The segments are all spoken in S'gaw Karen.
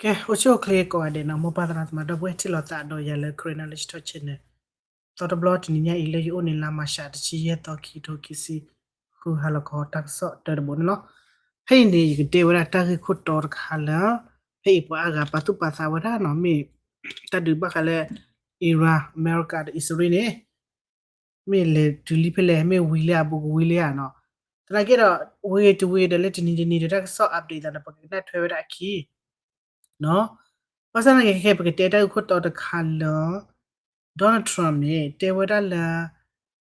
ကဲ အိၣ်ဆူၣ်အိၣ်ချ့ကိးဂၤဒဲးနီၤ, မိၢ်ပၢ်သရၣ်သမါဒီပုၢ်ဝဲၢ်ထံၣ်လိာ်သးဒီးယၤလၢ Karen Knowledge Talk Channel သီတဘျီတနံၤညါအံၤလၢယအိၣ်န့ၣ် လါမၢ်ၡး တဆံယဲၢ်သီ ခံကထိခံဆံဃု ဟါလီၤခီ တၢ်ကစီၣ်တၢတဘိန့ၣ်လီၤ. ဖဲအံၤန့ၣ် ယကတဲဝဲဒၣ်တၢ်ဂ့ၢ်ခိၣ်တီတခါလၢ ဖဲအံၤပှၤအါဂၤပာ်သူၣ်ပာ်သးဝဲဒၣ်နီၤ မ့ၢ်တၢ်ဒုးဘၣ်ဃးလၢ Iran အမဲရကၤဒီးအံၣ်စရ့လးန့ၣ် မ့ၢ်လဲၤတုၤလံဖဲလဲၣ်, မ့ၢ်ဝံၤလံဧါ, ဘူးကဝံၤလံဧါနီၤ. သနာ်က့ဒီး ဝ့ၢ်တဝ့ၢ်ဒီးလၢတနံၤတနံၤဒီးတၢ်ကစီၣ် update သးဒီး ပကနၢ်ထွဲဝဲဒၣ်အခံ ဘၣ်ဆၣ်သနာ်က့ ခဲခဲ ပကတဲတၢ်ဂ့ၢ်ခိၣ်တီတခါလၢ Donald Trump န့ၣ် တဲဝဲဒၣ်လၢ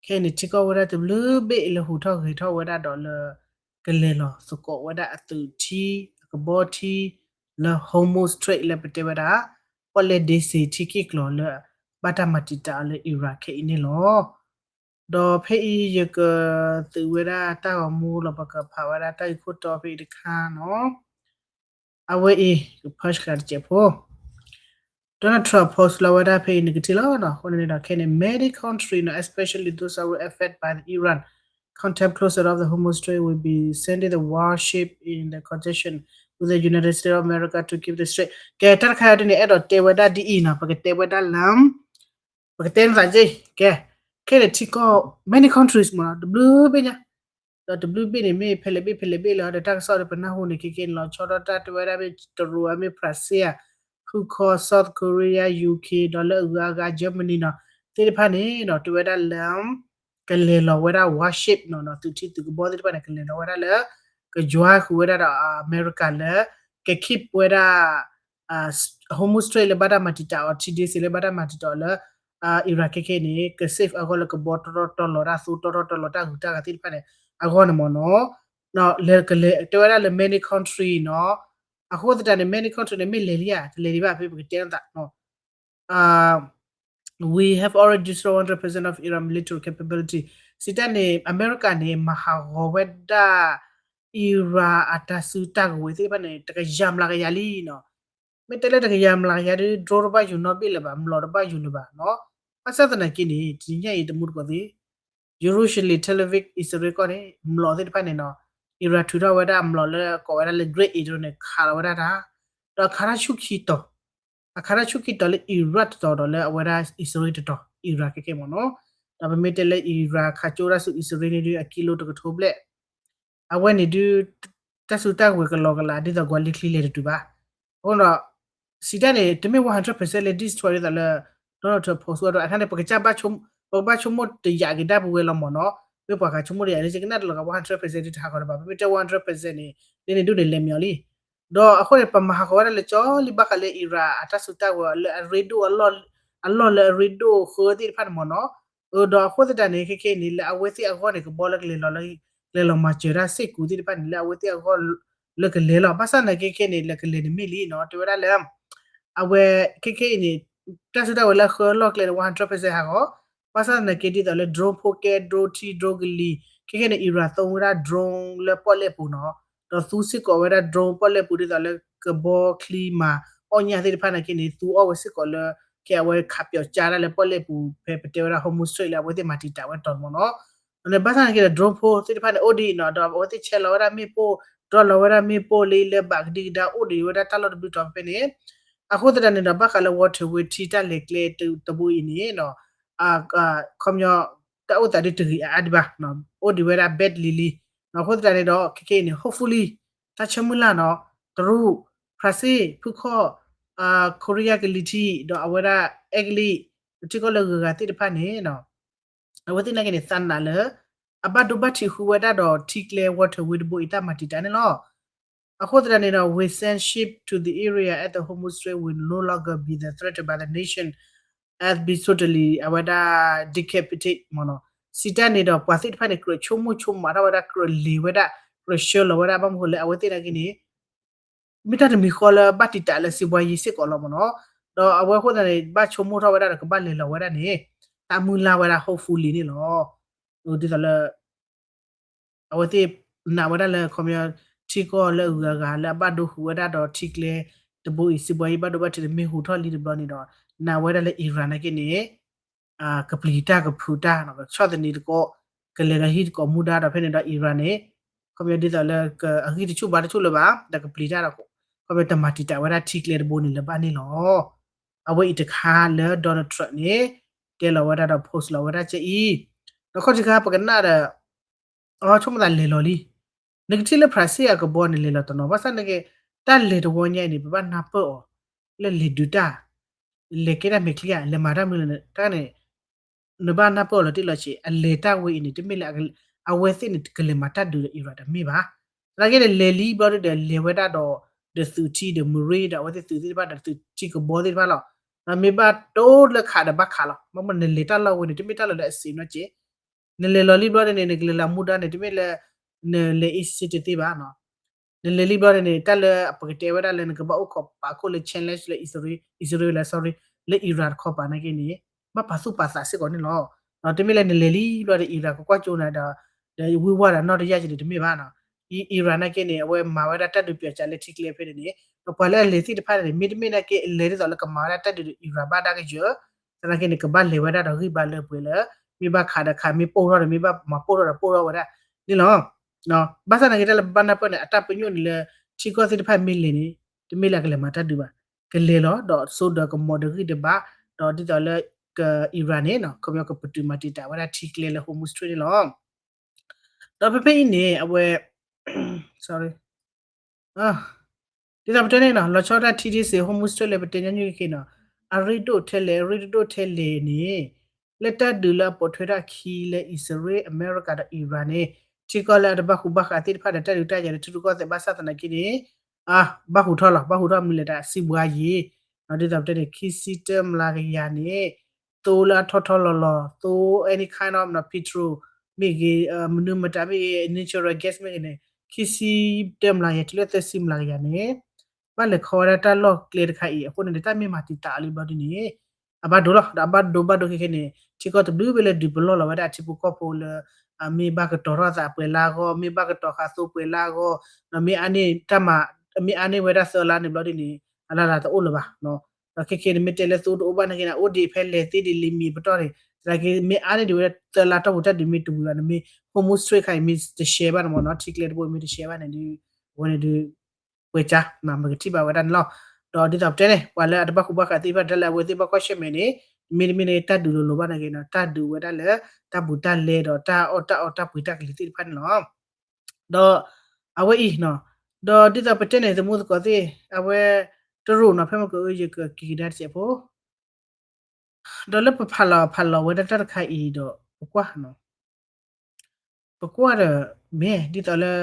ခဲအံၤန့ၣ် ထံကီၢ်ဝဲဒၣ်တဘျုးဘ့ၣ်လၢဟူးထီၣ်ဂဲၤထီၣ်ဝဲဒၣ်ဒီးလၢ ကလဲၤလီၤသကိးဝဲဒၣ်အသုးထံ အကဘီထံ လၢ Hormuz Strait လၢပတဲဝဲဒၣ် ပီၣ်လဲၣ်ဒ့စ့ၤထံက့ၢ်ကျီၤလၢ ဘၣ်တၢ်မၤတံာ်တာ်အီၤလၢ Iran ခဲအံၤန့ၣ်လီၤ. ဒီးဖဲအံၤယကသုးဝဲဒၣ်တၢ်ဂီၤမူလီၤ ပကဖးဝဲဒၣ်တၢ်ဂ့ၢ်ခိၣ်တီဖဲအံၤတခါနီၤ. အဝဲအံၤ ကဖၢၣ်ဃာ်တစဲးဖိ Donald Trump post လီၤဝဲဒၣ်ဖဲအံၤန့ၣ်ကထံၣ်လီၤနီၤ. အဃိန့ၣ်ဒီးခဲန့ၣ် many countries နီၤ especially those that were affected by the Iran contempt closure of the Hormuz Strait will be sending the warship in the conjunction with the United States of America to keep the strait. ကဲ တၢ်တခါအံၤဒ်န့ၣ် အဲၣ်ဒိးတဲဝဲဒၣ်ဒ်အံၤနီၤ, ပကတဲဝဲဒၣ်လၢ ပကတဲနသးက့ ကဲ ခဲန့ၣ်ထံကီၢ် many countries မ့ၢ်နီၤ တဘျုးဘ့ၣ်ညါ ဒီးတဘျုးဘ့ၣ်န့ၣ် မ့ၢ်ဖဲလဲၣ်ဘ့ၣ်ဖဲလဲၣ်ဘ့ၣ်လၢဒီးတၢ်ကစီၣ်ဒီးပနၢ်ဟူန့ၣ် ခဲခဲန့ၣ်လီၤဆီဒၣ်တၢ်တဲဝဲဒၣ်မ့ၢ်တရူး မ့ၢ်ဖရၣ်စ့ၣ်ဧါ, ဖုခီ South Korea, UK ဒီးလၢအဂုၤအဂၤ Germany နီၤ သ့ၣ်တဖၣ်န့ၣ်နီၤ တဲဝဲဒၣ်လၢ ကလဲၤလီၤဝဲဒၣ် warship နီၤ သုးထံသုးကဘီသ့ၣ်တဖၣ်န့ၣ် ကလဲၤလီၤဝဲဒၣ်လၢ ကယွၤဃုာ်ဝဲဒၣ်ဒီးအမဲရကၤလၢ က keep ဝဲဒၣ် Hormuz Strait လၢဘၣ်တၢ်မၤတံာ်တာ်အီၤ ထံဒ့စ့ၤလၢဘၣ်တၢ်မၤတံာ်တာ်အီၤလၢ Iran ခဲခဲန့ၣ် က safe အဂီၢ်လၢကဘီတီတီတီလီၤတၢ်သိတီတီတီလီၤတၢ်ဂုၤတၢ်ဂၤသ့ၣ်တဖၣ်န့ၣ် အဂီၢ်န့ၣ်မ့ၢ်နီၤ တဲဝဲဒၣ်လၢ many country နီၤ အဃိသတးန့ၣ် many country န့ၣ် မ့ၢ်လဲၤလံဧါ တလဲၤဒံးဘၣ် ဖဲပကတဲနသး We have already destroyed one hundred percent of Iran military capability စံးတၢ်န့ၣ် အမဲရကၤန့ၣ် မၤဟးဂီၤဝဲဒၣ် Iran အတၢ်စုတၢ်ကဝဲၤသ့ၣ်တဖၣ်န့ၣ် တကယၤမျးကယၤလံနီၤ. မ့ၢ်တဲလၢတကယၤမျးကယၤဒီး drone တဘၣ်ယိၤနီတဘ့ၣ်လၢၤဘၣ်, မျိာ်တဘၣ်ယိၤလၢၤဘၣ်နီၤ. ဘၣ်ဆၣ်သနာ်က့န့ၣ် တနံၤညါအံၤတမူတကိးသ့ၣ် Jerusalem, Tel Aviv, အံၣ်စရ့လးကီၢ်န့ၣ် မျိာ်သ့ၣ်တဖၣ်န့ၣ်နီၤ Iran ထုးထီၣ်ဝဲဒၣ်မျိာ်လၢကိးဝဲဒၣ်လၢ Great Iron န့ၣ် ခးလီၤဝဲဒၣ်တၢ် ဒီးအခးတၢ်ဆူၣ်ခံတီၤ အခးတၢ်ဆူၣ်ခံတီၤလၢ Iran တတီၤဒီးလၢအဝဲဒၣ်အံၣ်စရ့လးတတီၤ Iran ခဲခဲမ့ၢ်နီၤ. ဒီးပမ့ၢ်တဲလၢ Iran ခးကၠိတၢ်ဆူၣ်အံၣ်စရ့လးန့ၣ်ဒီး အကံလိတကထိဘျဲၣ် အဝဲန့ၣ်ဒုး တၢ်စုတၢ်ကဝဲၤကလီကလး ဒ်သိးကွၢ်လံချံလဲၤတတုၤဘၣ်. အဃိဒီး စံးတၢ်န့ၣ် တမ့ၢ် one hundred percent လၢ destroy ဒ်သိးလၢ Donald Trump post ဝဲဒီး အခါန့ၣ် ပကစၢ်ဘၣ်ဆိကမိၣ် ပကဘၣ်ဆိကမိၣ်တယာ်က့ၤဒၣ်ပဝဲလီၤမ့ၢ်နီၤ. မ့ၢ်ပှၤကဆိကမိၣ်တယာ်န့ၣ် ကနၣ်တလီၤဂာ် one hundred percent ဒ်တဟးဂီၤတဘၣ်. ပမ့ၢ်တဲ one hundred percent န့ၣ် လၢန့ၣ်ဒိၣ်န့ၣ်လဲၤမ့ၢ်အီၤလံ ဒီးအဃိန့ၣ် ပမၤဟးဂီၤဝဲဒၣ်လၢကၠီလံဘၣ်ဃးလၢ Iran အတၢ်စုတၢ်ကဝဲၤလၢအရ့ဒိၣ် အလီၢ်လၢအရ့ဒိၣ်ဃၢသ့ၣ်တဖၣ်န့ၣ်မ့ၢ်နီၤ. ဒီးအဃိသတးန့ၣ် ခဲခဲအံၤန့ၣ် လၢအဝဲသ့ၣ်အဂီၢ်န့ၣ် ကဘီလၢကလဲၤလီၤလၢ ကလဲၤလီၤမၤစၢၤတၢ်စ့ၢ်ကီးသ့ၣ်တဖၣ်န့ၣ် လၢအဝဲသ့ၣ်အဂီၢ်လၢကလဲၤလီၤ. ဘၣ်ဆၣ်သနာ်က့ခဲခဲအံၤန့ၣ် လၢကလဲၤန့ၣ်မ့ၢ်လံနီၤ တဲဝဲဒၣ်လၢ အဝဲခဲခဲအံၤန့ၣ် တၢ်စုတၢ်ကဝဲၤလၢအဃၢလီၢ်ကျဲန့ၣ် one hundred percent ဟးဂီၤ ဘၣ်ဆၣ်သနာ်က့ဒ်သိးလၢ drone ဖိကဲ drone ထံ drone ကလံၤ ခဲခဲန့ၣ် Iran သိဝဲဒၣ် drone လၢပီၣ်လဲၣ်ပူၤနီၤ. ဒီးသူစ့ၢ်ကီးဝဲဒၣ် drone ပီၣ်လဲၣ်ပူၤ ဒ်သိးလၢကဘီချံမၤအီၣ်ညၣ်သ့ၣ်တဖၣ်နာ်က့န့ၣ် သူအီၣ်ဝဲစ့ၢ်ကီးလၢ ခဲအဝဲခးပၠီၤကၠါဒၣ်လၢပီၣ်လဲၣ်ပူၤ ဖဲပတဲဝဲဒၣ် Hormuz Strait လၢအဝဲသ့ၣ်မၤတံာ်တာ်ဝဲတီၤမ့ၢ်နီၤ. န့ၣ်ဘၣ်ဆၣ်သနာ်က့ဒီး drone ဖိသ့ၣ်တဖၣ်န့ၣ်အိၣ်ဒံးနီၤ ဒီးအဝဲသ့ၣ်ဆဲးလီၤဝဲဒၣ်မ့ၣ်ပိၢ် ဒြီလီၤဝဲဒၣ်မ့ၣ်ပိၢ်လၢလၢဘၣ်ကဒံကဒါအိၣ်ဒံးဝဲဒၣ်တၢ်လီၢ်တဘျုးတီၤဖဲဖဲန့ၣ် အဃိသတးန့ၣ်ဒီး ဘၣ်ဃးလၢ waterway ထံတၢ်လဲၤကျဲတဘိအံၤန့ၣ်နီၤ ခီပညီ တၢ်အိၣ်သးဒ်တဂ့ၤအါအါဒံးဘၣ် အိၣ်ဒံးဝဲဒၣ် badly လံ. အဃိသတးန့ၣ်ဒီး ခဲခဲအံၤန့ၣ် hopefully တၢ်ဆၢမုၢ်လၢ်နီၤ တရူး ဖရၣ်စ့ၣ် ဖုခီၣ် Korea ကလံၤထံး ဒီးအဝဲဒၣ်အဲကလံး ထံကီၢ်လၢဂုၤဂၤသ့ၣ်တဖၣ်န့ၣ် အဝဲသ့ၣ်နာ်က့န့ၣ် သးနာ်လၢ အဘၣ်ဒိဘၣ်ထံးဃုာ်ဝဲဒၣ်ဒီးထံကျဲ waterway တဘိအံၤတၢ်မၤတံာ်တာ်န့ၣ်လီၤ. အဃိသတးန့ၣ်ဒီး we send ship to the area at the Hormuz Strait will no longer be the threat by the nation as be totally အဝဲဒၣ် decapitate မ့ၢ်နီၤ. စံးတၢ်န့ၣ်ဒီး ပှၤသ့ၣ်တဖၣ်န့ၣ် ကြၢးဆိကမိၣ်ဆိကမးထီၣ်ဝဲဒၣ် ကြၢးလ့ၤဝဲဒၣ် ကြၢးဆှၢလီၤဝဲဒၣ် ဘၣ်မနုၤဃိလၢအဝဲသ့ၣ်နာ်က့န့ၣ် မ့ၢ်တၢ်တမံၤဃီလၢဘၣ်တံာ်တာ်လၢစံးဘှါယံၤစ့ၢ်ကီးလီၤမ့ၢ်နီၤ. ဒီးအဝဲအဃိသတးန့ၣ် ဘၣ်ဆိကမိၣ်ထီၣ်ဝဲဒၣ်ဒီးကဘၣ်လဲၤလီၤဝဲဒၣ်န့ၣ် တၢ်မုၢ်လၢ်ဝဲဒၣ် hopefully န့ၣ်လီၤ. ဒ်သိးလၢ အဝဲသ့ၣ်နာ်ဝဲဒၣ်လၢ ခီပညီ ထံကီၢ်လၢအဂုၤအဂၤလၢအဘၣ်ဒိဃုာ်ဝဲဒၣ်ဒီးထံကျဲတဘိအံၤ စံးဘှါယံၤဘၣ်ဒိဘၣ်ထံးန့ၣ် မ့ၢ်ဟူးထီၣ်လံတဘျီန့ၣ်ဒီး နာ်ဝဲဒၣ်လၢ Iran နာ်က့န့ၣ် ကပျံၤတၢ်ကဖုးတၢ် ကဆီၣ်သနံးသကိး ကလဲၤဒီးဟံၣ်သကိးမူဒါဒီးဖဲန့ၣ်ဒီး Iran န့ၣ် ခီပညီဒ်သိးလၢ အဂံၢ်တဆူၣ်ဘါတဆူၣ်လၢၤဘၣ် ဒီးကပျံၤတၢ်ဒီး ခီဖျိတမၤတံာ်တာ်ဝဲဒၣ်ထံကျဲတဘိန့ၣ်လၢၤဘၣ်န့ၣ်လီၤ. အဝဲအံၤတခါလၢ Donald Trump န့ၣ် တဲလီၤဝဲဒၣ်ဒီး post လီၤဝဲဒၣ်ကအံၤ, ဒီးခီၣ်ထံးခါပကနၣ်ဒီး အဆိကမိၣ်သးလဲၤလီၤလံ. နကထံၣ်လၢ Brussels အကဘီန့ၣ်လဲၤလီၤတနီၤ ဘၣ်ဆၣ်န့ၣ်က့ တၢ်လဲၤတဝီညါအံၤန့ၣ် ပဘၣ်နၢ်ပၢၢ်အီၤ လၢလဲၤဒုးတၢ် လဲၤကဲတၢ်မဲာ်ချံဧါ လဲၤမၤတၢ်မနုၤလဲၣ် တၢ်န့ၣ် နဘၣ်နၢ်ပၢၢ်အီၤလီၤတံၢ်လီၤဆဲး အလဲၤတၢ်ဝဲအံၤန့ၣ် တမ့ၢ်လၢ အဝဲသ့ၣ်န့ၣ် ကလဲၤမၤတၢ်ဒုးဒီး Iran တမ့ၢ်ဘၣ်. သနာ်က့န့ၣ် လဲၤလံဘျီဒီး လဲၤဝဲဒၣ်ဒီး ဒီးသုးထံဒီး marine ဒီးအဝဲသ့ၣ်သုးသ့ၣ်တဖၣ်ဒီးသုးထံကဘီသ့ၣ်တဖၣ်လီၤ. မ့ၢ်ဘၣ်တိၢ်လၢခးဒီးဘၣ်ခးလီၤ. မ့မ့ၢ်နလဲၤတၢ်လီၢ်ဝဲန့ၣ် တမ့ၢ်တၢ်လီၢ်လၢအစ့နီက့ နလဲၤလီၤလံဘျီန့ၣ် နကလဲၤလၢမူဒါန့ၣ် တမ့ၢ်လၢ နလဲၤအ့ၣ်စ့တသ့ဘၣ်နီၤ. နလဲၤလံဘျီန့ၣ်န့ၣ် တၢ်လၢပကတဲဝဲဒၣ်လၢနကဘၣ်အိၣ်ခိးပာ်ခိၣ်လၢ challenge လၢ Israel လၢ sorry လၢ Iran တခီပၤနာ်က့န့ၣ် ဘၣ်ပာ်သူၣ်ပာ်သးစ့ၢ်ကီးန့ၣ်လီၤ. တမ့ၢ်လၢနလဲၤလံဘျီဒီး Iran ကကွၢ်ကၠိနၤဒီး ဒီးဝံဝါဒီးနီၢ်တယၢ်က့န့ၣ် တမ့ၢ်ဘၣ်နီၤ. Iran နာ်က့န့ၣ် အဝဲမၤဝဲဒၣ်တၢ်ဒုးပၠးကၠးလၢထံကျဲဖဲန့ၣ်န့ၣ် ဒီးပှၤလၢအလဲၤသ့ၣ်တဖၣ်န့ၣ် မ့တမ့ၢ်နာ်က့ အလဲၤဒ်သိးလၢကမၤဝဲဒၣ်တၢ်ဒုးဒီး Iran ဘၣ်ဒၣ်ကယၢၤ သနာ်က့န့ၣ် ကဘၣ်လဲၤဝဲဒၣ်ဒီးဂံၢ်ဘါလၢပှဲၤလၢ မ့ၢ်ဘၣ်ခးဒီးခး မ့ၢ်ပိၢ်ထီၣ်ဒီး မ့ၢ်ဘၣ်မၤပိၢ်ထီၣ်ဒီးပိၢ်ထီၣ်ဝဲဒၣ်န့ၣ်လီၤ. ဘၣ်ဆၣ်သနာ်က့ တၢ်လၢပဘၣ်နၢ်ပၢၢ်န့ၣ် အတၢ်ပညိၣ်န့ၣ်လၢ ထံကီၢ်သ့ၣ်တဖၣ်မ့ၢ်လဲၤန့ၣ် တမ့ၢ်လၢအကလဲၤမၤတၢ်ဒုးဘၣ်. ကလဲၤလီၤ ဒီးစိဒီးကမီၤဒီးဂံၢ်ဒီးဘါ ဒီးဒ်သိးလၢ က Iran န့ၣ် ခီပညီကပတုာ်မၤတံာ်တာ်ဝဲဒၣ်ထံကျဲလၢ Hormuz Strait န့ၣ်လီၤ. ဒီးဖဲဖဲအံၤန့ၣ် အဝဲ sorry ဒ်သိးပတဲန့ၣ်နီၤ လီၤဆီဒၣ်ထံဒ့စ့ Hormuz Strait လၢပတဲညီနုၢ်က့ၤနီၤ အရ့ဒိၣ်ထဲလဲၣ် အရ့ဒိၣ်ထဲလဲၣ်န့ၣ် လၢတၢ်ဒုးလၢအပိာ်ထွဲထီၣ်အခံလၢ အံၣ်စရ့လး အမဲရကၤဒီး Iran န့ၣ် ထံကီၢ်လၢအတဘၣ်ဃူဘၣ်ဃးသ့ၣ်တဖၣ်ဒီး တၢ်ဒုးတၢ်ယၤဒီး ထံရူၢ်ကီၢ်သဲးဘၣ်ဆၣ်သနာ်က့န့ၣ် ဘၣ်ဟူးထီၣ်လီၤ ဘၣ်ဟူးထီၣ်မနုၤလဲၣ် တၢ်စံးဘှါယံၤ ဒ်သိးပတဲန့ၣ် ခံဆံတၢမျးကယၤန့ၣ် သိလၢအထီထီလီၤလီၤ သိ any kind of နီၤ petrol မ့ၢ်ဂ့ၤ မနုၤမတၤမ့ၢ်ဂ့ၤ natural gas မ့ၢ်ဂ့ၤန့ၣ် ခံဆံတၢမျးကယၤ တုၤလၢသၢဆံမျးကယၤန့ၣ် ဘၣ်လဲၤခီဝဲဒၣ်တၢ်လီၢ်ကျဲတခါအံၤ အဃိန့ၣ် တၢ်မ့ၢ်မၤတံာ်တာ်အီၤလံဘျီဒ်န့ၣ် အဘၣ်ဒိလီၤ ဒီးအဘၣ်ဒိဘၣ်ဒိခဲခဲန့ၣ် ထံကီၢ်တဘျုးဘ့ၣ်လၢဒုးပလီၢ်လီၤဝဲဒၣ်အထံဖိကီၢ်ဖိလၢ မ့ၢ်ဘၣ်ကတီၤထီၣ်သးပှဲၤလၢအဂီၢ် မ့ၢ်ဘၣ်ကတီၤဃာ်သိပှဲၤလၢအဂီၢ် ဒီးမ့ၢ်အါန့ၢ်တၢ်မၤ မ့ၢ်အါန့ၢ်ဝဲဒၣ်သၢလါန့ၣ်ဘျီဒ်န့ၣ် အလၢ်လၢ်တအိၣ်လၢၤဘၣ် ဒီးခဲခဲန့ၣ် မ့ၢ်တဲလၢသိတအိၣ်ဘၣ်နာ်က့န့ၣ် အိၣ်ဒံးဖဲလဲၤသ့ဒံးလံမံၤပတီၢ်န့ၣ် သနာ်က့ မ့ၢ်အါန့ၢ်ဒံးဝဲဒၣ်သၢလါတီၢ်ပူၤတၢ်ဒုးမ့ၢ်တဝံၤဘၣ်န့ၣ် မ့ၢ် Hormuz Strait ခါအံၤ မ့ၢ်တရှဲဘၣ်န့ၣ်မ့ၢ်နီၤ ထံကျဲတဘိမ့ၢ်တရှဲဘၣ်န့ၣ်ဒုး အဝဲန့ၣ်ဒုး ပှဲၤကါ မ့ၢ်ကထံၣ်ဘၣ်ဝဲဒၣ်န့ၣ်လီၤ. ဒီးဒ်သိးပတဲန့ၣ် ပှၤလၢအတဘၣ်ဃူဘၣ်ဃးသ့ၣ်တဖၣ် တၢ်လၢအဝဲသ့ၣ်ဘၣ်ကွၢ်ဆၢၣ်မဲာ်န့ၣ် မ့တမ့ၢ်န့ၣ် တၢ်ဒုးလိၤလိၤဘၣ်နာ်က့နီၤ တၢ်ဒုးဝဲဒၣ်လၢ တၢ်ဘူးတၢ်လဲဒီး တၢ်အီၣ်တၢ်အီတၢ်ပှ့ၤတၢ်ကလံၤသ့ၣ်တဖၣ်န့ၣ်လီၤ. ဒီးအဝဲအံၤနီၤ ဒီးဒ်သိးပတဲန့ၣ် သမူသကိးသ့ၣ် အဝဲ တရူးနီၤ ဖဲမ့ၢ်ကအၢယကက့ၤကဒါတစဲးဖိ ဒီးလၢပဖးလီၤဖးလီၤဝဲဒၣ်တၢ်တခါအံၤဒီး ပကွၢ်နီၤ ပကွၢ်ဒီး မ့ၢ်ဒ်သိးလၢ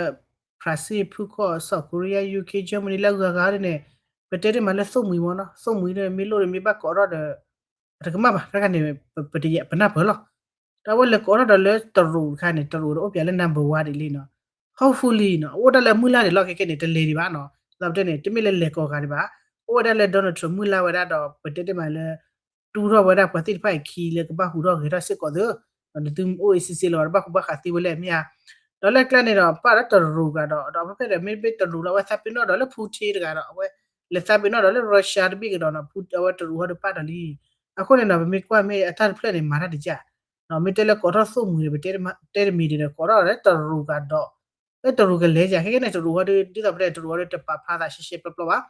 ဖရၣ်စ့ၣ် ဖုၣ်ခီၣ် South Korea UK Germany လၢအဂုၤအဂၤဒ်န့ၣ် ပတဲတ့ၢ်မးလၢသိၣ်မှံၤမ့ၢ်နီၤ သိၣ်မှံၤန့ၣ် မ့ၢ်လိၣ်ဒီးမ့ၢ်ဘၣ်ကိးထီၣ်ဒီး အတကမၣ်ဘၣ် တခါန့ၣ် ပနၢ်ပၢၢ်လီၤ. ဒီးအဝဲလဲၤကိးထီၣ်ဒီးလၢတရူးတခါန့ၣ် တရူးဒီးအိၣ်ပၠးလၢ number one ဒ်လဲၣ်နီၤ hopefully နီၤ အိၣ်ဒၣ်လၢအမုၢ်လၢ်န့ၣ်လီၤ ခဲခဲန့ၣ် တလဲၤဒံးဘၣ်နီၤ ဒ်သိးပတဲန့ၣ် တမ့ၢ်လၢလဲၤကိးဂၤဒံးဘၣ် အိၣ်ဝဲဒၣ်လၢ Donald Trump မုၢ်လၢ်ဝဲဒၣ်ဒီး ပတဲတ့ၢ်မးလၢ တူၢ်ထီၣ်ဝဲဒၣ်ပှၤသ့ၣ်တဖၣ်အံၤခံလၢကဘၣ်ဟူးထီၣ်ဂဲၤထီၣ်စ့ၢ်ကီးသ့ ဒီးသုအိၣ်အ့ၣ်စ့စ့လီၤ တဘၣ်ဃူဘၣ်ဃးသ့ဝဲလဲၣ်မ့ၢ်ဧါ. ဒီးလၢကျါန့ၣ်ဒီး ပာ်ဒီးတရူးဂၤဒီး ဒီးဖဲဖဲဒီးမ့ၢ်တရူးလီၤ အဝဲသးပ့ၤနီၣ်ဒီးလၢ Putin တဂၤဒီး အဝဲလဲၤသးပ့ၤနီၣ်ဒီးလၢ Russia တဘ့ၣ်ကဒီးနီၤ အဝဲတရူးဟီဒီးပာ်ဒီးလံ. အဃိန့ၣ်ဒီး ပမ့ၢ်ကွၢ်မ့ၢ်အတၢ်တဖျၢၣ်န့ၣ် မၤတၢ်တကၢ် မ့ၢ်တဲလၢကိးထီၣ်သိၣ်မှံၤဒီး ပတဲတမံၤဒ်န့ၣ် ကိးထီၣ်ဒီးတရူးဂၤဒီး လၢတရူးကလဲၤကၢ် ခဲကနံၣ်န့ၣ် တရူးဟီဒီး ဒ်သိးပတဲတရူးဟီဒီးတပာ်ဖျါသးရှဲရှဲပျီပျီဘၣ်.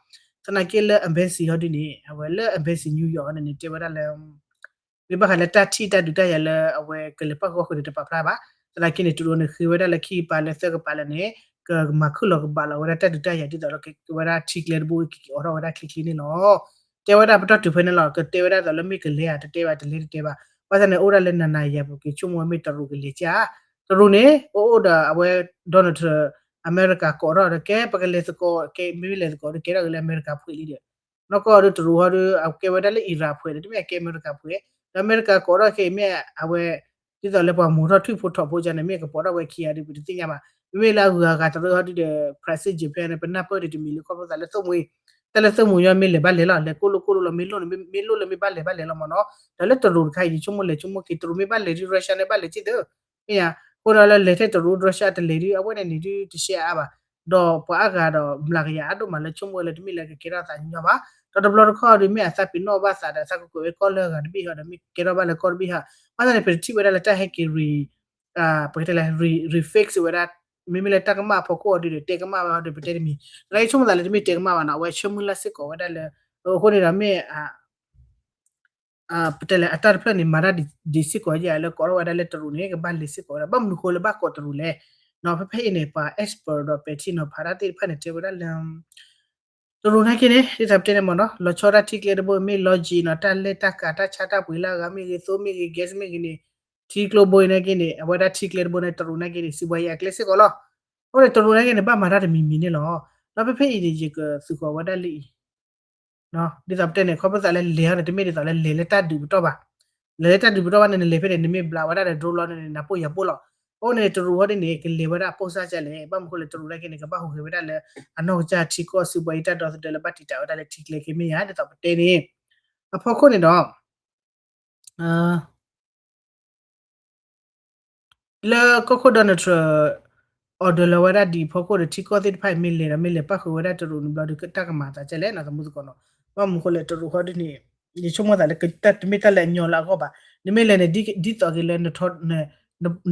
သနာ်က့လၢ embassy ဟီဒ်န့ၣ် အဝဲလၢ embassy New York န့ၣ်န့ၣ် တဲဝဲဒၣ်လၢ မ့ၢ်ဘၣ်ဃးလၢတၢ်ထံၣ်တၢ်ဒုးတၢ်ယၤလၢအဝဲကလဲၤပာ်ကီၢ်ဃုာ်န့ၣ် တပာ်ဖျါဘၣ်. သနာ်က့န့ၣ် တရူးန့ၣ် ဃ့ဝဲဒၣ်လၢခံကပၤလၢသၢကပၤလၢာ်န့ၣ် ကမၤခုၣ်လီၤကဘၣ်လီၤဝဲဒၣ်တၢ်ဒုးတၢ်ယၤ ဒ်သိးဒီးကဝဲဒၣ်ထံကျဲတဘိကက့ၤအိးထီၣ်ဝဲဒၣ်ချ့ချ့န့ၣ်လီၤ. တဲဝဲဒၣ်ပတီၢ်တုၤဖဲန့ၣ်လီၤ. ကတဲဝဲဒၣ်သိးလၢမ့ၢ်ကလဲၤဧါ တတဲဘၣ် တလဲၤတတဲဘၣ်. ဘၣ်ဆၣ်န့ၣ် အိၣ်ဒၣ်လၢနၤနၤယၤယၤ ပက့ၤဆိကမိၣ်ဝဲမ့ၢ်တရူးကလဲၤကၢ် တရူးန့ၣ် အိၣ်အိၣ်ဒီးအဝဲ Donald Trump အမဲရကၤကိးထီၣ်ဒီး ကဲပကလဲၤသကိး ကဲမ့ၢ်လဲၤသကိးဒီး ကဲထီၣ်က့ၤလၢအမဲရကၤဖှဲးလံဒီး နီၢ်ကီၢ်ဒီးတရူးဟီဒီး အကဲဝဲဒၣ်လၢ Iran ဖှဲးဒီး တမ့ၢ်အကဲအမဲရကၤဖှဲး ဒီးအမဲရကၤကိးထီၣ်ခဲအံၤမ့ၢ်အဝဲ ဒ်သိးလၢပှၤမိၢ်ထီၣ်ထွံၣ်ဖိထိးဖိကန့ၣ် မ့ၢ်ကပိာ်ထီၣ်ဝဲခံဂၤဒီး ပတသ့ၣ်ညါဘၣ်. မ့မ့ၢ်လၢအဂုၤအဂၤတရူးဟီဒုဒီး ဖရၣ်စ့ၣ် Japan န့ၣ် ပနၢ်ပၢၢ်ဒီးတမံၤလၢခီဖျိသးလၢသိၣ်မှံၤ တၢ်လၢသိၣ်မှံၤညီမ့ၢ်လဲၤဘၣ်လဲၤလီၤ လဲၤကိၣ်လိာ်ကိၣ်လိာ်လီၤ မ့ၢ်လိၣ်န့ၣ် မ့ၢ်လိၣ်လၢမ့ၢ်ဘၣ်လဲၤဘၣ်လဲၤလီၤမ့ၢ်နီၤ. ဒီးလၢတရူးတခါအံၤ ယဆိကမိၣ်လဲၤဆိကမိၣ်က့ၤ တရူးမ့ၢ်ဘၣ်လဲၤဒုး Russia န့ၣ်ဘၣ်လဲၤက့ၤသ့ မ့ၢ်ဧါ. အဃိဒီးလၢလဲၤထဲတရူး Russia တလဲၤဒုး အဝဲန့ၣ်န့ၣ်ဒုးတရှဲအါဘၣ်. ဒီးပှၤအါဂၤဒီးမျးကယၤအါဒိၣ်မးလၢဆိကမိၣ်ဝဲလၢတမ့ၢ်လၢကကဲထီၣ်သးညီဘၣ်. ဒီးတဘျီတခီၣ်ဒုး မ့ၢ်အသးပ့ၤနီၣ်ဘၣ်သးဒီးအသးကကွဲးဝဲကီၢ်လၢအဂၤတဘ့ၣ်ဟီဒီး မ့ၢ်ကဲထီၣ်ဘၣ်လၢကီၢ်တဘ့ၣ်ဟီ. ဘၣ်ဆၣ်န့ၣ် ပတထံၣ်ဝဲဒၣ်လၢတၢ်ဟဲက့ၤ re ပကတဲလၢ re refix ဝဲဒၣ် မ့မ့ၢ်လၢတၢ်ကမၣ်အဖီခိၣ်အီၤဒ်န့ၣ် တဲကမၣ်ဝဲအီၤဒီး ပတဲတမံၤ သနာ်က့ဆိကမိၣ်သးလၢတမ့ၢ်တဲကမၣ်ဘၣ်နီၤ အဝဲဆၢမုၢ်လၢ်စ့ၢ်ကီးဝဲဒၣ်လၢ အဃိန့ၣ်ဒီးမ့ၢ် ပတဲလဲၣ် အတၢ်တဖျၢၣ်န့ၣ် မၤတၢ်ဒ်စ့ၢ်ကီးယဲလၢကိးထီၣ်ဝဲဒၣ်လၢတရူးန့ၣ် ကဘၣ်လဲၤစ့ၢ်ကီးဝဲဒၣ် ဘၣ်မနုၤဃိလၢဘၣ်ကိးတရူးလဲၣ်. ဖဲဖဲအံၤန့ၣ် ပှၤ expert ဒီးပဲာ်ထံနီၤဖးတၢ်သ့ၣ်တဖၣ်န့ၣ် တဲဝဲဒၣ်လၢ တရူးနာ်က့န့ၣ် ဒ်သိးပတဲန့ၣ်မ့ၢ်နီၤ လီၤဆီဒၣ်ထံကျဲတဘိမ့ၢ်လီၤက့ၤနီၤ တၢ်လဲၢ်တၢ်ကၤတၢ်ဆါတၢ်ပှ့ၤလၢအဂၤမ့ၢ်ဂ့ၤ သိမ့ၢ်ဂ့ၤ gas မ့ၢ်ဂ့ၤန့ၣ် ထံကျိဘိအံၤနာ်က့န့ၣ် အဝဲဒၣ်ထံကျဲတဘိန့ၣ် တရူးနာ်က့န့ၣ် စံးဘှါယံၤအကျဲစ့ၢ်ကီးလီၤ. အဃိန့ၣ် တရူးနာ်က့န့ၣ် ဘၣ်မၤတၢ်တမံၤမံၤန့ၣ်လီၤ. ဒီးဖဲဖဲအံၤန့ၣ် ယကသုးဃီၤဝဲဒၣ်လၢအံၤ ဒ်သိးပတဲန့ၣ် ခီဖျိသးလၢလဲၤအီၤန့ၣ် တမ့ၢ်ဒ်သိးလၢလဲၤလၢတၢ်ဒုးပတီၢ်ဘၣ်. လဲၤလၢတၢ်ဒုးပတီၢ်ဘၣ်န့ၣ် နလဲၤဖဲန့ၣ် နမ့ၢ်ဘျးဝဲဒၣ်ဒီး drone လီၤန့ၣ် နဖိယၤဖိလီၤ. အဃိန့ၣ် တရူးဟီဒ်န့ၣ် ကလဲၤဝဲဒၣ်အပိၢ်စၢ်ကလဲၣ် ဘၣ်မနုၤဃိလဲၣ် တရူးနာ်က့န့ၣ် ကဘၣ်ဟူးဂဲၤဝဲဒၣ်လၢ အနီၢ်ကစၢ်ထံကီၢ်စံးဘှါယံၤတၢ်ဒီသဒၢလၢဘၣ်တံာ်တာ်ဝဲဒၣ်လၢထံကျဲက့မ့ၢ်ဧါ ဒ်သိးပတဲန့ၣ် အဖီခိၣ်န့ၣ်ဒီး လၢကီၢ်ခိၣ် Donald Trump အီၤဒၢးလီၤဝဲဒၣ်ဒ်အဖီခိၣ်ဒီး ထံကီၢ်သ့ၣ်တဖၣ်အံၤမ့ၢ်လဲၤဒီး မ့ၢ်လဲၤပၣ်ဃုာ်ဝဲဒၣ်တရူးန့ၣ်ဘျီဒီး တၢ်ကမၤအသးကလဲၣ်နီၤ သမူသကိးနီၤ. ဘၣ်မနုၤဃိလဲၣ် တရူးဟီဒ်န့ၣ် ယဆိကမိၣ်သးလၢ တၢ်တမ့ၢ်တၢ်လၢအညီလၢအဂီၢ်ဘၣ်. နမ့ၢ်လဲၤန့ၣ် ဒ်သိးက့ၤလၢ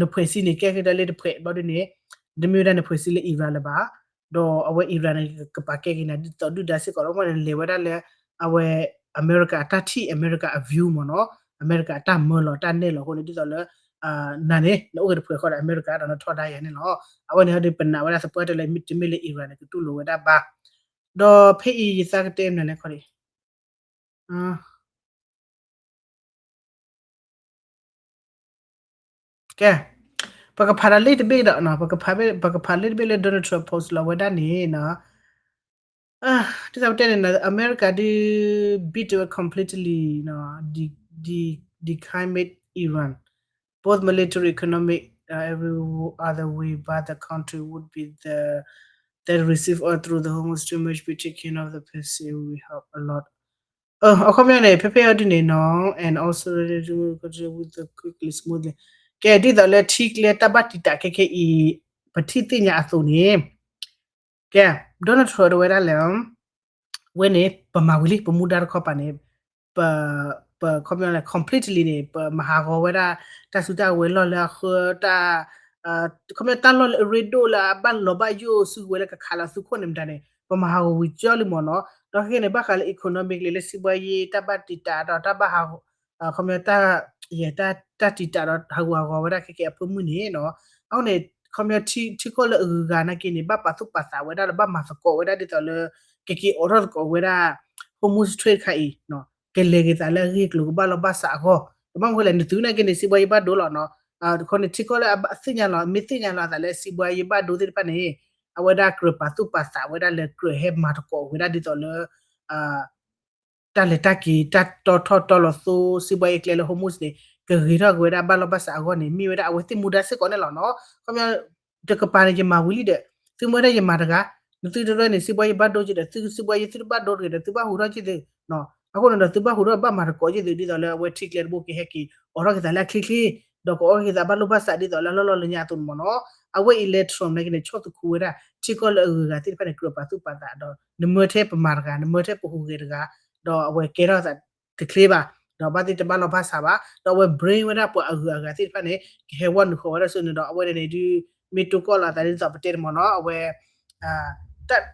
နဖှဲးစံန့ၣ် ကဲက့ၤတၢ်လၢတဖှဲးဘျီဒ်န့ၣ် တမ့ၢ်ဝဲဒၣ်နဖှဲးစံလၢ Iran လၢၤဘၣ် ဒီးအဝဲ Iran န့ၣ် ကပာ်ကဲက့ၤနၤဒ်သိးဒုၣ်ဒါစ့ၢ်ကီးလီၤ. အဃိန့ၣ် လဲၤဝဲဒၣ်လၢ အဝဲ အမဲရကၤအတၢ်ထံၣ် အမဲရကၤအ view မ့ၢ်နီၤ အမဲရကၤအတၢ်မၢလီၤတၢ်နဲၣ်လီၤအဃိန့ၣ် ဒ်သိးလၢ နၤန့ၣ် နအိၣ်က့ၤတဖှဲးဃီဒီးအမဲရကၤဒီးနထီဒါယၤန့ၣ်လီၤ. အဝဲန့ၣ်ဟီဒ်ပနာ်ဝဲဒၣ်သပှၢ်တၢၢ်လၢ တမ့ၢ်လၢ Iran န့ၣ် ကတူၢ်လိာ်ဝဲဒၣ်ဘၣ်. ဒီးဖဲအံၤယသးကတဲမနုၤလဲၣ်ခီဒံး ကဲ, ပကဖးဒီးလံာ်တဘ့ၣ်ဒီး ပကဖးလံာ်တဘ့ၣ်လၢ Donald Trump post လီၤဝဲဒၣ်န့ၣ်နီၤ, ဒ်သိးပတဲန့ၣ် အမဲရကၤဒုး beat ဝဲ completely, decimate Iran, both military, economic, every other way, but the country would be the that receive oil through the Hormuz Strait must be taken off the Persian, will help a lot. အခီပညီန့ၣ် ဖဲဖဲအံၤဒ်န့ၣ်နီၤ and also with the quickly smoothly, ကဲ ဒ်သိးလၢထံကျဲတၢ်ဘၣ်တံာ်တာ်ခဲခဲအံၤ ပထံၣ်သ့ၣ်ညါအသိးန့ၣ် ကဲ Donald Trump တဝဲဒၣ်လဲၣ် ဝဲန့ၣ် ပမၤဝံၤလံ ပမူဒါတခီပၤန့ၣ် ပ ပ ခီပညီန့ၣ် completely န့ၣ် ပမၤဟးဂီၤဝဲဒၣ် တၢ်စုတၢ်ဝဲၤလီၢ်လၢအဃၢ တၢ် ခီပညီတၢ်လီၢ်လၢအရ့ဒိၣ်လၢအဘၣ်လီၤဘၣ်ယိၣ်စုကဝဲၤလၢကခးလီၤသုးခိၣ်န့ၣ်မတၤန့ၣ် ပမၤဟးဂီၤဝံၤကၠီလံမ့ၢ်နီၤ, ဒီးခဲကနံၣ်န့ၣ် ဘၣ်ဃးလၢ economic လၢ လၢစံးဘှါယံၤ တၢ်ဘၣ်တံာ်တာ်ဒီးတၢ်ဘၣ်ဟး ခီပညီတၢ် ယဲ တၢ်တံာ်တာ်ဒီးဟးဂူာ်ဟးဂီၤဝဲဒၣ်ခဲကဲအဖၢမုၢ်န့ၣ်နီၤ, အဃိန့ၣ် ခီပညီထံကီၢ်လၢအဂုၤအဂၤနာ်က့န့ၣ် ဘၣ်ပာ်သူၣ်ပာ်သးဝဲဒၣ်လၢဘၣ်မၤသကိးဝဲဒၣ်ဒ်သိးလၢ ကက့ၤအိးထီၣ်သကိးဝဲဒၣ် Hormuz Strait တခါအံၤ ကလဲၤက့ၤသးလၢအဂ့ၢ်အကျိၤကဘၣ်လီၢ်ဘၣ်စးအဂီၢ်, ဒီးဘၣ်မနုၤဃိလဲၣ် နသုနာ်က့န့ၣ် စံးဘှါယံၤဘၣ်ဒိလီၤနီၤ, အဃိန့ၣ် ထံကီၢ်လၢအသ့ၣ်ညါလီၤ မ့ၢ်သ့ၣ်ညါလီၤအသးလၢစံးဘှါယံၤဘၣ်ဒိသ့ၣ်တဖၣ်န့ၣ် အဝဲဒၣ်ကြၢးပာ်သူၣ်ပာ်သးဝဲဒၣ်လၢကြၢးဟဲမၤသကိးဝဲဒၣ်ဒ်သိးလၢ တၢ်လဲၤတၢ်က့ၤ တၢ်တီထီၣ်တီလီၤသိ စံးဘှါယံၤကျဲလၢ Hormuz န့ၣ် ကဂ့ၤထီၣ်က့ၤဝဲဒၣ်ဘၣ်လီၢ်ဘၣ်စးအဂီၢ်န့ၣ် မ့ၢ်ဝဲဒၣ်အဝဲသ့ၣ်မူဒါစ့ၢ်ကီးန့ၣ်လီၤနီၤ, ခီပညီ တကပၤန့ၣ် ယမၤဝံၤလံဒီး သုမ့ၢ်ဝဲဒၣ်ယမၤတဂၤ, နသုတရၢန့ၣ် စံးဘှါယံၤဘၣ်ဒိက့ၤဒီး သုစံးဘှါယံၤသုတဘၣ်ဒိတဂ့ၤဒီး သုဘၣ်ဟူးထီၣ်က့ၤသု, အဃိန့ၣ်ဒီး သုဘၣ်ဟူးထီၣ်ဘၣ်မၤသကိးက့ၤသု ဒ်သိးလၢအဝဲထံကျဲတဘိက့ၤဟဲက့ၤ အိးထီၣ်က့ၤသးလၢအချ့ချ့, ဒီးကအိးထီၣ်က့ၤသးဘၣ်လိာ်ဘၣ်စးဒ်သိးလၢအလီၢ်လီၢ်လၢညါအသိးန့ၣ်မ့ၢ်နီၤ, အဝဲအံၤလဲၤ Trump နာ်က့န့ၣ် ဆီၣ်သခူဝဲဒၣ် ထံကီၢ်လၢအဂုၤအဂၤသ့ၣ်တဖၣ်န့ၣ် ကြၢးပာ်သူၣ်ပာ်သးဒီး နမၢထဲပမၤတဂၤ နမၢထဲပဟူးဂဲၤတဂၤ, ဒီးအဝဲကဲထီၣ်သးတချ့ဘၣ်, ဒီးဘၣ်သ့ၣ်တဘၣ်လီၢ်ဘၣ်စးဘၣ်, ဒီးအဝဲ bring ဝဲဒၣ်ပှၤအဂုၤအဂၤသ့ၣ်တဖၣ်န့ၣ် ကဟဲဝီနုာ်ဃီၤဝဲဒၣ်ဆူန့ၣ်ဒီး အဝဲန့ၣ်န့ၣ်ဒုး မ့ၢ်တိၢ်ကီၢ်လီၤအသးဒ်သိးပတဲတမ့ၢ်နီၤ, အဝဲ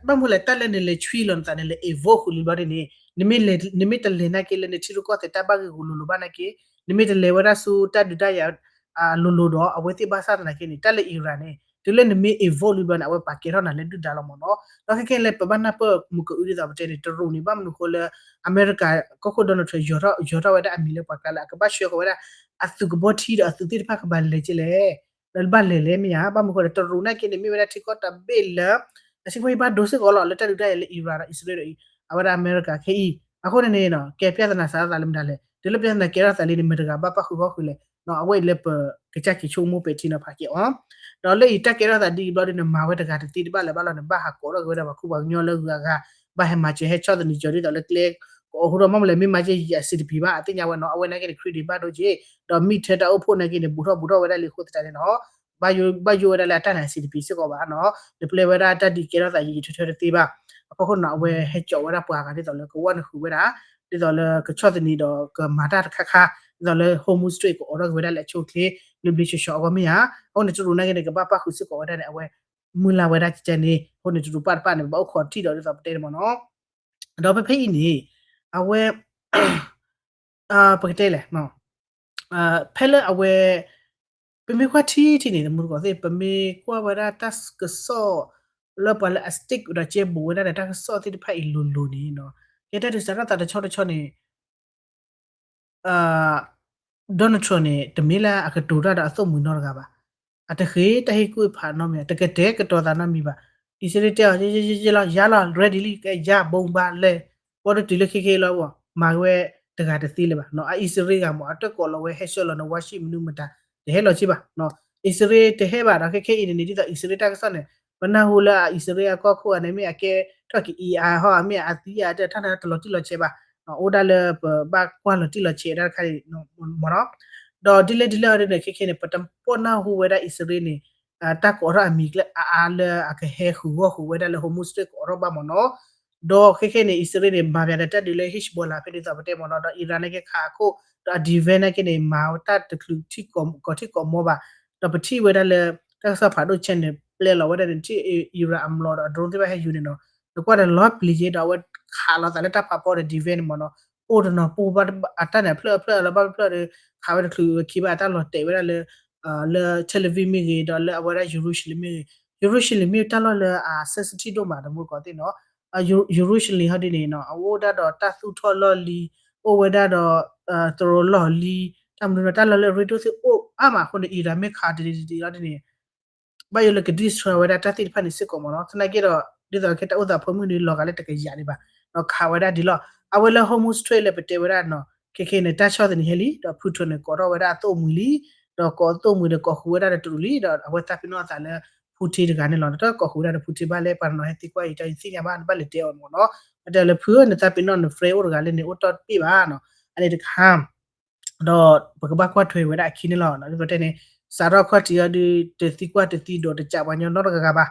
ဘၣ်မနုၤလဲၣ် တၢ်လၢနလဲၤဆွံလီၤနသးန့ၣ် လဲၤ involve ဃုာ်လံဘျီဒ်န့ၣ် နမ့ၢ်တလဲၤနာ်က့လၢနထံရူၢ်ကီၢ်သဲးတၢ်ဘၣ်ဂ့ၢ်ဂူၤလိၤလိၤဘၣ်နာ်က့, နမ့ၢ်တလဲၤဝဲဒၣ်ဆူတၢ်ဒုးတၢ်ယၤ လိၤလိၤဒီး အဝဲသ့ၣ်ဘၣ်ဆၣ်သနာ်က့န့ၣ် တၢ်လၢ Iran န့ၣ် တုၤလၢနမ့ၢ် involve လံဘျီန့ၣ် အဝဲပာ်ကဲထီၣ်နၤလၢဒုၣ်ဒါလီၤမ့ၢ်နီၤ, ဒီးခဲကဲလၢပဘၣ်နၢ်ပၢၢ်မုၢ်ကအုဒ်သိးပတဲန့ၣ် တရူးန့ၣ် ဘၣ်မနုၤဃိလၢ အမဲရကၤ ကီၢ်ခိၣ် Donald Trump ယီၤထီၣ်ဝဲဒၣ်အမံၤလၢပှၤကျါလၢ အကဘၣ်ဆှၢဃီၤဝဲဒၣ် အသုးကဘီထံဒီးအသုးသ့ၣ်တဖၣ်ကဘၣ်လဲၤက့ၤလဲၣ် လၢဘၣ်လဲၤလဲၣ်မ့ၢ်ဧါ, ဘၣ်မနုၤဃိဒီး တရူးနာ်က့န့ၣ် မ့ၢ်ဝဲဒၣ်ထံကီၢ်တဘ့ၣ်လၢ အစံးဘှါယံၤဘၣ်ဒိစ့ၢ်ကီးလီၤ လၢတၢ်ဒုးတၢ်ယၤလၢ Iran ဒီး Israel ဒီး အဝဲဒၣ်အမဲရကၤခဲအံၤ, အဃိန့ၣ်န့ၣ် ကဲ ပြဿနာ စးထီၣ်သးလၢမတၤလဲၣ်, တုၤလၢ ပြဿနာ ကဲထီၣ်သးလံန့ၣ် မတၤတဂၤဘၣ်ပၣ်ဃုာ်ဃီဃုာ်လဲၣ်, အဝဲအံၤလၢပကစၢ်က့ၤဆိကမိၣ်ပဲာ်ထံနီၤဖးက့ၤအီၤ, ဒီးလၢအံၤတၢ်ကဲထီၣ်သးဒ်အံၤဘျီဒီး နမၤဝဲတဂၤတသ့တဘၣ်လၢၤဘၣ်လီၤ, နဘၣ်ဟးကိးထီၣ်က့ၤဝဲဒၣ်ပှၤခူပှၤကညီလၢအဂုၤအဂၤ, ဘၣ်ဟဲမၤစၢၤဟဲဆီၣ်သနံးစၢၤဒ်သိးလၢကျဲ ကအိးထီၣ်မ့ၢ်မလဲၣ်, မ့ၢ်မၤစၢၤယၤ စံးတပံၤဘၣ် အသ့ၣ်ညါဝဲနီၤ, အဝဲနာ်က့န့ၣ် credit ဘၣ်ဒိက့ၤ, ဒီးမ့ၢ်ထဲတၢ်အိၣ်ဖှိၣ်နာ်က့န့ၣ် ဘူးထီၣ်ဘူးထီၣ်ဝဲဒၣ်လံအဃိသတးန့ၣ်နီၤ ဘၣ်ယိၣ်ဝဲဒၣ်လၢအတၢ်နာ်စံးတပံၤစ့ၢ်ကီးဘၣ်နီၤ, နပျဲဝဲဒၣ်တၢ်ဒုးကဲထီၣ်သးယံာ်ယံာ်ထၢထၢတသ့ဘၣ်, အဖီခိၣ်နီၤ အဝဲဟဲစိာ်ဝဲဒၣ်ပှၤဂၤဒ်သိးလၢကဝီၢ်နုာ်ဃုာ်ဝဲဒၣ်, ဒ်သိးလၢကဆီၣ်သနံးဒီးကမၤတၢ်တခါခါ, ဒ်သိးလၢ Hormuz Strait ကအိးထီၣ်က့ၤဝဲဒၣ်လၢအဆိအချ့ ဘျ့ဘျ့ဆှီဆှီအဂီၢ်မ့ၢ်ဧါ, အဃိန့ၣ် တရူးနာ်က့န့ၣ် ကဘၣ်ပၣ်ဃုာ်စ့ၢ်ကီးဝဲဒၣ်န့ၣ် အဝဲ မုၢ်လၢ်ဝဲဒၣ်ကကဲန့ၣ် အဃိန့ၣ် တရူးပၢ်တဖၣ်န့ၣ် ဘၣ်အိၣ်ခိးထံၣ်ဒီးဒ်သိးပတဲန့ၣ်မ့ၢ်နီၤ. ဒီးဖဲဖဲအံၤန့ၣ် အဝဲ ပကတဲလဲၣ် ဖဲလၢအဝဲ ပမ့ၢ်ကွၢ်ထံထံန့ၣ် တမူတကိးသ့ၣ် ပမ့ၢ်ကွၢ်ဝဲဒၣ်တၢ်ကစီၣ် လၢပှၤလၢအ stick ဒီးကဲဘူးဝဲဒၣ်ဒီးတၢ်ကစီၣ်သ့ၣ်တဖၣ်အံၤလိၤလိၤန့ၣ် ကဲတၢ်ဒုးစးထီၣ်သးတဆီတဆီန့ၣ် Donald Trump န့ၣ် တမ့ၢ်လၢအကတိၤတၢ်ဒီးအသိၣ်မှံၤနီတဂၤဘၣ်. အတဃ့တၢ်ဟ့ၣ်ကူၣ်ဖးနီတမံၤ တကတဲာ်ကတီၤသးနီတမံၤဘၣ်. အံၣ်စရ့လးတဲအီၤ ယဲလီၤ ယၤလီၤ ready လံ ကဲယၤ ဘိးဘၣ်လဲၣ် ဘီတတုၤလၢခဲခဲအံၤလီၤ မၤဝဲတဂၤတသ့လၢၤဘၣ်နီၤ. အအံၣ်စရ့လးဂၤမ့ၢ် အတၢ်ကိးလီၤဝဲ ဟဲဆှၢလီၤန့ၣ် warship မနုၤမတၤ တဟဲလီၤက့ဘၣ်နီၤ. အံၣ်စရ့လးတဟဲဘၣ်ဒီး ခဲခဲအံၤန့ၣ်န့ၣ် ဒ်သိးအံၣ်စရ့လးတၢ်ကစီၣ်န့ၣ် ပနၢ်ဟူလၢအအံၣ်စရ့လးအကီၢ်ခိၣ်ဂၤန့ၣ် မ့ၢ်အကဲထီၣ်က့ၤ အံၣ်အါဟီၣ် မ့ၢ်အသံအါတၢ်တၢ်န့ၣ်တလီၤတံၢ်လီၤဆဲးဘၣ် အိၣ်ဒၣ်လၢပဘၣ်ကွၢ်လီၤတံၢ်လီၤဆဲးဒၣ်တခါန့ၣ်မ့ၢ်နီၤ. ဒီးဒ်လဲၣ်ဒ်လဲၣ်အီၤဒ်န့ၣ် ခဲခဲန့ၣ် ပတပိာ်နၢ်ဟူဝဲဒၣ်အံၣ်စရ့လးန့ၣ် တၢ်ကိးထီၣ်အမံၤကျဲအါအါလၢအကဟဲဃုာ်ဂီၢ်ဃုာ်ဝဲဒၣ်လၢ Hormuz Strait ကိးထီၣ်ဘၣ်မ့ၢ်နီၤ. ဒီးခဲခဲန့ၣ် အံၣ်စရ့လးန့ၣ် မၤပၠးဒီးတၢ်ဒုးလၢ Hezbollah ဖဲဒ်သိးပတဲမ့ၢ်နီၤ ဒီး Iran နာ်က့ခးအခိၣ် ဒီးအ defense နာ်က့န့ၣ် မၤတၢ်တချုးထံကီၢ်ထံကီၢ်မီဘၣ်. ဒီးပထံၣ်ဝဲဒၣ်လၢ တၢ်ကစီၣ်ဖးဒိၣ်ဆဲးန့ၣ် ပျဲလီၤဝဲဒၣ်န့ၣ် ထံၣ် Iran အမျိာ်ဒီးအ drone သ့ၣ်တဖၣ်ဟဲယူၤန့ၣ်နီၤ နကွၢ်ဒီးလီၤပျံၤက့ၤဒီး အဝဲခးလိာ်သးလၢတၢ်ဖးဖီဒီး defense န့ၣ်မ့ၢ်နီၤ အိၣ်တနီၤပူၤဘၣ်အတၢ်န့ၣ် အဖျၢၣ်အဖျၢၣ်လီၤဘၣ်ဖျၢၣ်ဒီး ခးဝဲတချုးခံဘၣ်အတၢ်လီၤတဲာ်ဝဲဒၣ်လၢ လၢ Tel Aviv မ့ၢ်ဂ့ၤ ဒီးလၢအဝဲဒၣ် Jerusalem မ့ၢ်ဂ့ၤ Jerusalem မ့ၢ်တၢ်လီၢ်လၢအ sensitive ဒိၣ်မး တမူတကိးသ့ၣ်နီၤ. Jerusalem ဟီဒ်န့ၣ်နီၤ အအိၣ်ဒၣ်ဒီးတၢ်သူၣ်ထီၣ်လီၢ်လံၤ အိၣ်ဝဲဒၣ်ဒီး သရိာ်လီၢ်လံၤ တၢ်မနုၤနီၤ တၢ်လီၢ်လၢအရ့ဒိၣ်သ့ၣ်အိၣ်အါမးအဃိန့ၣ် Iran မ့ၢ်ခးတဒံးတဒံးလီၤဒ်န့ၣ် ဘၣ်ယိၣ်လၢက destroy ဝဲဒၣ်တၢ်သ့ၣ်တဖၣ်န့ၣ်စ့ၢ်ကီးမ့ၢ်နီၤ. သနာ်က့ဒီး ဒ်သိးကဲတၢ်အိၣ်သးဖိမုၣ်န့ၣ် လီၤဂာ်လၢတကယၤဒံးဘၣ် ဒီးခးဝဲဒၣ်ဒ်လီၤ. အဝဲလၢ Hormuz Strait လၢပတဲဝဲဒၣ်နီၤ ခဲခဲန့ၣ် တၢ်ဆီၣ်သနံးဟဲလံ ဒီး Putin န့ၣ် ကိးထီၣ်ဝဲဒၣ်အသိၣ်မှံၤလံ ဒီးကိးသိၣ်မှံၤဒီးကိးဃုာ်ဝဲဒၣ်ဒီးတရူးလံ ဒီးအဝဲသးပ့ၤနီၣ်အသးလၢ Putin တဂၤန့ၣ်လီၤ. တၢ်ကိးဃုာ်ဝဲဒၣ်ဒီး Putin ဘၣ်လဲၣ် ပှၤတနီၤဟဲသံကွၢ်အံၤ တၢ်ယသ့ၣ်ညါဘၣ် နဘၣ်လဲၤတဲအီၤမ့ၢ်နီၤ. အတဲလၢ ဖုဧၢ နသးပ့ၤနီၣ်န friend အိၣ်တဂၤလၢန့ၣ် အိၣ်တီၢ်တဘ့ၣ်ဘၣ်နီၤ အန့ၣ်တခါ ဒီးပကဘၣ်ကွၢ်ထွဲဝဲဒၣ်အခံန့ၣ်လီၤ. ဒ်သိးတဲန့ၣ် စးထီၣ်ခီၣ်ထံးအီၤဒုး တသံကွၢ်တသံဒိးတကးပှၤကညီနီတဂၤဂၤဘၣ်.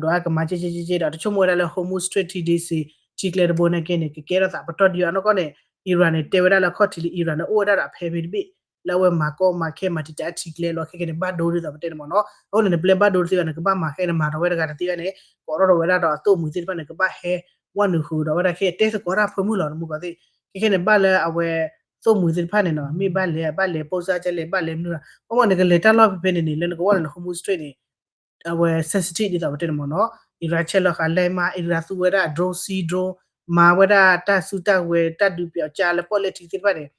ဒီးအကမၤကဲကဲကဲကဲဒီး တဆိကမိၣ်ဝဲဒၣ်လၢ Hormuz Strait ထံဒ့စ့ ထံကျဲတဘိန့ၣ်က့န့ၣ် ကကဲထီၣ်သးပတီၢ်ဒံးအီၤနီၢ်ကီၢ်န့ၣ် Iran န့ၣ် တဲဝဲဒၣ်လၢခီၣ်ထံးလၢ Iran န့ၣ် အိၣ်ဝဲဒၣ်ဒီးအဖဲဖဲတဘ့ၣ် လၢအဝဲမၤကီမၤခဲမၤတံာ်တာ်အထံကျဲလီၤ. ခဲကဲန့ၣ် ဘၣ်ဒိဒ်သိးပတဲန့ၣ်မ့ၢ်နီၤ. အဃိန့ၣ် နပျဲဘၣ်ဒိတသ့ဘၣ် နကဘၣ်မၤခဲန့ၣ် မၤထီၣ်ဝဲတဂၤတသ့ဘၣ်န့ၣ် ကိးထီၣ်ဒီးဝဲဒၣ်ဒီးအသိၣ်မှံၤသ့ၣ်တဖၣ်န့ၣ် ကဘၣ်ဟဲဝဲနုာ်ဃုာ်ဒီးဝဲဒၣ်ခဲ တဲသကိးတၢ်ဖၢမုၢ်လီၤ တမူတကိးသ့ၣ်. ခဲခဲန့ၣ် ဘၣ်လၢအဝဲ သိၣ်မှံၤသ့ၣ်တဖၣ်န့ၣ်နီၤ မ့ၢ်ဘၣ်လဲၤ ဘၣ်လဲၤ ပိၢ်စၢ်ကလဲၣ် ဘၣ်လဲၤမနုၤလီၤ. ဘၣ်မ့ၢ်နကလဲၤတၢ်လီၢ်ဖဲဖဲန့ၣ်န့ၣ် လၢနကဝီၤလၢန Hormuz Strait န့ၣ် အဝဲ sensitive ဒ်သိးပတဲန့ၣ်မ့ၢ်နီၤ. Iran ဆဲးလီၤဃာ်လဲၤမၤ Iran သူဝဲဒၣ် drone စံ drone မၤဝဲဒၣ်တၢ်စုတၢ်ဝဲၤ တၢ်ဒုးပျီကါလၢပီၣ်လဲၣ်ထံသ့ၣ်တဖၣ်န့ၣ်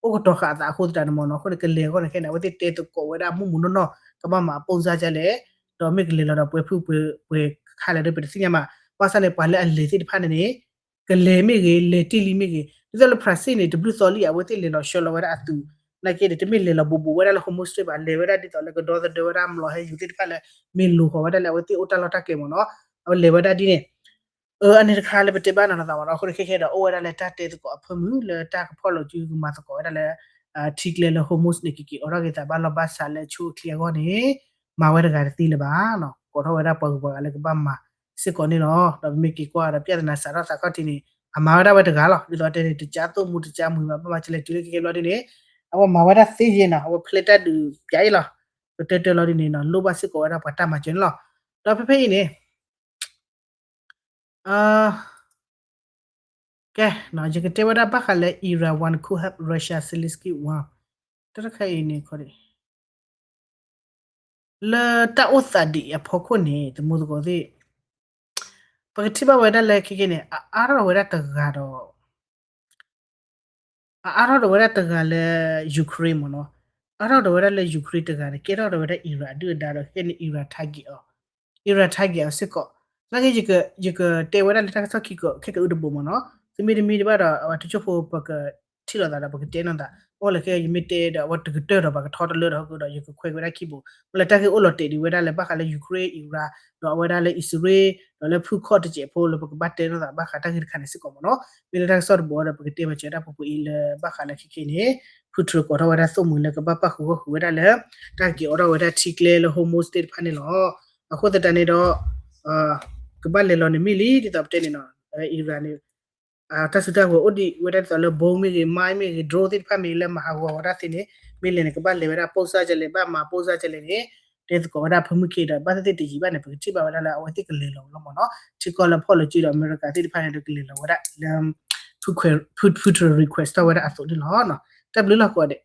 အိၣ်ကတီၤဃာ်အသးအဃိသတးန့ၣ်မ့ၢ်နီၤ. အဃိန့ၣ် ကလဲၤအဂီၢ်န့ၣ်ခဲန့ၣ် အဝဲသ့ၣ်တဲသကိးဝဲဒၣ်မုၢ်မုၢ်နီၢ်နီၢ် ကဘၣ်မၤအပိၢ်စၢ်ကလဲၣ် ဒီးမ့ၢ်ကလဲၤလီၤဒီးပှဲၤဖုပှဲၤပှဲၤခါလဲၣ်ဒီး ပတသ့ၣ်ညါမး. ဘၣ်ဆၣ်န့ၣ် ပှၤလၢအလဲၤသ့ၣ်တဖၣ်န့ၣ်န့ၣ် ကလဲၤမ့ၢ်ဂ့ၤ လဲၤတံၢ်လံမ့ၢ်ဂ့ၤ ဒ်သိးလၢ Brazil န့ၣ် တဘျုးသီလံ အဝဲသ့ၣ်လဲၤလီၤဆှၢလီၤဝဲဒၣ်အသုး နာ်က့ဒီး တမ့ၢ်လဲၤလီၤဘူးဘူးဝဲဒၣ်လၢ Hormuz Strait ဘၣ် လဲၤဝဲဒၣ်ဒ်သိးလၢကဒီသဒၢဝဲဒၣ်မျိာ်ဟဲယူၤသ့ၣ်တဖၣ်လၢ မ့ၢ်လိၤဃီၤဝဲဒၣ်လၢအဝဲသ့ၣ်အိၣ်တၢ်လီၢ်တၢ်ကျဲမ့ၢ်နီၤ အဝဲလဲၤဝဲဒၣ်ဒ်န့ၣ် အန့ၣ်တခါလၢပတဲဘၣ်နီၤသးမ့ၢ်နီၤ အဃိန့ၣ်ခဲခဲဒီး အိၣ်ဝဲဒၣ်လၢတၢ်တဲသကိးအဖၢမုၢ်လၢတၢ်ကဖီၣ်လိာ်စုကမၤသကိးဝဲဒၣ်လၢ ထံကျဲလၢ Hormuz န့ၣ် ကက့ၤအိးထီၣ်က့ၤသးဘၣ်လီၢ်ဘၣ်စးလၢဆိအချံအဂီၢ်န့ၣ် မၤဝဲတဂၤတသ့လၢၤဘၣ်နီၤ ကိးထီၣ်ဝဲဒၣ်ပှၤဂုၤပှၤဂၤလၢကဘၣ်မၤစ့ၢ်ကီးန့ၣ်လီၤ. ဒီးပမ့ၢ်က့ၤကွၢ်ဒီး ပြဿနာ စးထီၣ်သးခီၣ်ထံးန့ၣ် အမၤဝဲဒၣ်ဝဲတဂၤလီၤ ဒ်သိးတဲန့ၣ် တကးသိၣ်မူတကးမှံၤဘၣ် ဘၣ်မၤကလဲၣ်တုၤလၢကကဲဘျီဒ်န့ၣ် အဝဲမၤဝဲဒၣ်သ့ယဲၢ်နီၤ အဝဲဖျဲးတၢ်ဒုးပၠးအံၤလီၤ ကတၢၢ်တၢၢ်လီၤဒ်န့ၣ်နီၤ လိၣ်ဘၣ်စ့ၢ်ကီးဝဲဒၣ်ပှၤတၢ်မၤစၢၤန့ၣ်လီၤ. ဒီးဖဲဖဲအံၤန့ၣ် ကဲ ယကတဲဝဲဒၣ်ဘၣ်ဃးလၢ Iran want to help Russia Zelensky one တၢ်တခါအံၤန့ၣ် လၢတၢ်အိၣ်သးဒံးအဖီခိၣ်န့ၣ် တမူသကိးသ့ၣ် ပကထံၣ်ဘၣ်ဝဲဒၣ်လၢခဲကဲန့ၣ် အအါထီၣ်ဝဲဒၣ်တဂၤဒီး အအါထီၣ်ဒီးဝဲဒၣ်တဂၤလၢ Ukraine မ့ၢ်နီၤ, အါထီၣ်ဒီးဝဲဒၣ်လၢ Ukraine တဂၤန့ၣ် ကဲထီၣ်ဒီးဝဲဒၣ် Iran အဒုၣ်အဒါဒီး ခဲန့ၣ် Iran target အီၤ, Iran target အီၤစ့ၢ်ကီး, သနာ်က့ ယကတဲဝဲဒၣ်လၢတၢ်ကစီၣ်ခံက ခဲကအုတဘိမ့ၢ်နီၤ, သုမ့ၢ်တမံတဘၣ်ဒီး အဝဲတကၠိၢ်ဖိပကထံၣ်လိာ်သးဒီး ပကတဲနီၤသး, အဝဲလၢခဲ ယမ့ၢ်တဲဒီး အဝဲတကတၢၢ်ဒီး ပှၤကထီတလၢဒီးဟီၣ်ခိၣ်ဒီး ယကခွဲးက့ၤဝဲဒၣ်ခံဘိ, မ့ၢ်လၢတၢ်ဂ့ၢ်အိၣ်လီၤတဲာ်ဒံးဝဲဒၣ်လၢဘၣ်ဃးလၢ Ukraine Iran ဒီးအဝဲဒၣ်လၢအံၣ်စရ့လး ဒီးလၢဖုခီၣ်တစဲးဖိလၢပကဘၣ်တဲနီၤသးဘၣ်ဃးတၢ်ဂ့ၢ်တခါန့ၣ်စ့ၢ်ကီးမ့ၢ်နီၤ, မ့ၢ်လၢတၢ်ကစီၣ်တဘိဒီး ပကတဲပာ်စၢၤဒၣ်ပှဲၤပှဲၤအံၤလၢဘၣ်ဃးလၢခဲခဲန့ၣ်, ဖုထြူးကိးထီၣ်ဝဲဒၣ်သိၣ်မှံၤလၢကဘၣ်ပၣ်ဃုာ်ဂီၢ်ဃုာ်ဝဲဒၣ်လၢ တၢ်က့ၤအိးထီၣ်ဝဲဒၣ်ထံကျဲလၢ Hormuz သ့ၣ်တဖၣ်န့ၣ်လီၤ. အဃိသတးန့ၣ်ဒီး ကဘၣ်လဲၤလီၤန့ၣ်မ့ၢ်လံ ဒ်သိးပတဲန့ၣ်နီၤ, Iran န့ၣ် တၢ်စုတၢ်ဝဲၤအိၣ်ဒံးဝဲဒၣ်ဒ်သိးလၢ bomb မ့ၢ်ဂ့ၤ, mine မ့ၢ်ဂ့ၤ, drone သ့ၣ်တဖၣ်မ့ၢ်ဂ့ၤ လၢမၤဟးဂီၤဝဲဒၣ်သ့န့ၣ်, မ့ၢ်လဲၤန့ၣ် ကဘၣ်လဲၤဝဲဒၣ်ပိၢ်စၢ်ကလဲၣ်, ဘၣ်မၤပိၢ်စၢ်ကလဲၣ်န့ၣ်, တ တဲသကိးဝဲဒၣ်ဖၢမုၢ်ခ့ဒီး ဘၣ်သ့ၣ်သ့ၣ်တယံာ်ဘၣ်န့ၣ် ပကထံၣ်ဘၣ်ဝဲဒၣ်လၢအဝဲသ့ၣ်ကလဲၤလီၤဝဲလီၤမ့ၢ်နီၤ. ထံကီၢ်လၢဖီၣ်လီၤစုဒီးအမဲရကၤသ့ၣ်တဖၣ်န့ၣ်ဒီးကလဲၤလီၤဝဲဒၣ်လၢ Putin request ထီၣ်ဝဲဒၣ်အသိးန့ၣ်လီၤ. တၢ်ဘျုးလီၤကိးဂၤဒဲး.